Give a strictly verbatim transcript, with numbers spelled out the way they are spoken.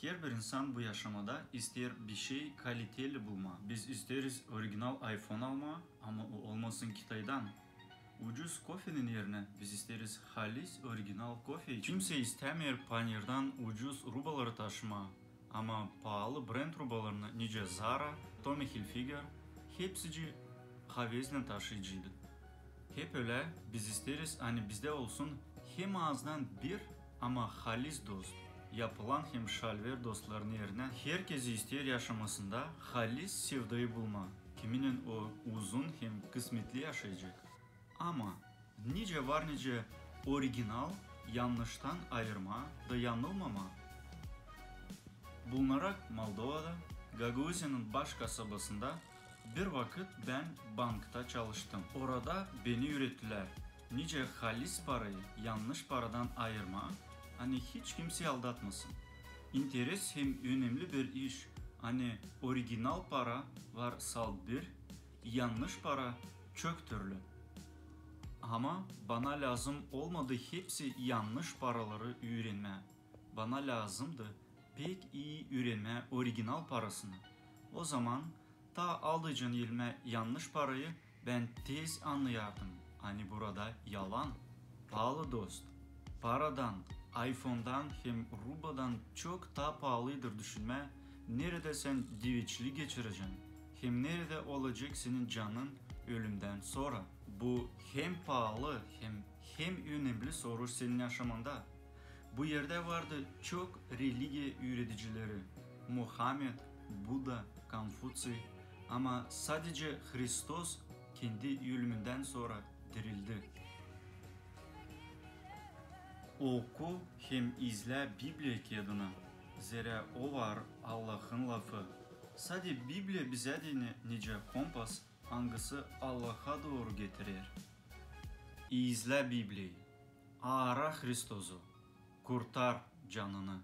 Herbir insan bu yaşamada isteer bişey kaliteli bulmaa. Biz isteeriz original iPhone almaa, ama o olmasın Kitaydan. Ucuz kofenin erinä biz isteeriz halis original kofe için. Kimsey istämeer panirdan ucuz rubaları taşımaa, ama paalı brend rubalarını, nicä Zara, Tommy Hilfiger, hepsicii havezlän taşıyaceydık. Hep ölä, biz isteeriz, ani bizdä olsun hem azdan bir, ama halis dost, yapılan hem şalver dostlarının erinä. Herkez isteer yaşamasında halis sevdayı bulmaa, kiminin o uzun hem kısmetli yaşayacek. Ama nicä var nicä original yannıştan ayırmaa da yanılmamaa? Bulunarak Moldovada, Gagauziyanın baş kasabasında, bir vakıt bän bankta çalıştım. Orada beni üürettilär, nicä halis parayı yannış paradan ayırmaa, ani hiç kimseyi aldatmasın. İnteres hem önemli bir iş, ani original para var salt bir, yannış para çok türlü. Ama bana lääzım olmadı hepsi yannış paraları üürenmää. Bana lääzımdı pek ii üürenmää original parasını. O zaman taa aldıcan elmä yannış parayı bän tez annayardım, ani burada yalan. Paalı dost, paradan, iPhonedan hem rubadan çok taa paalıydır düşünmää, neredä sän diveçilik geçirecän hem neredä olacek senin canın ölümdän sora. Bu hem paalı, hem, hem önemli soruş senin yaşamanda. Bu erdä vardı çok religiya üüredicileri, Muhammed, Buda, Konfutsiy, ama sadecä Hristos kendi ölümündän sora dirildi. Oku hem izlä Bibliya kiyadını, zerä o var Allahın lafı. Sade Bibliya bizä deyni nicä kompas, angısı Allaha dooru getirer. İzlä Bibliyayı, aara Hristozu, kurtar canını.